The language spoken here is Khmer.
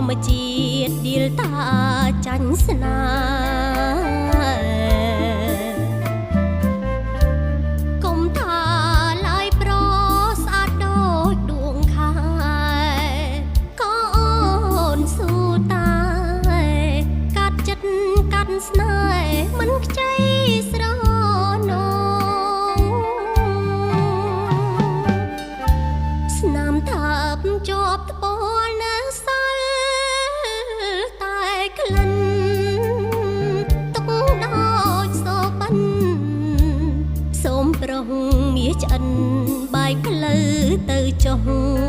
ម្មជាតិឌីលតាចាញ់ស្នេហ៍កុំថាឡើយប្រស្អាតដូចដួងខែក៏អូនស៊ូតែកាត់ចិត្តកាត់ស្នេហ៍មិនខ្ចីស្រណង ស្នាមថើបជាប់ត្ពលនៅសល់តែក្លិនទុកដូចសូបិនសូមប្រុងមាឆ្អិនបាយផ្លូវទៅចុះ។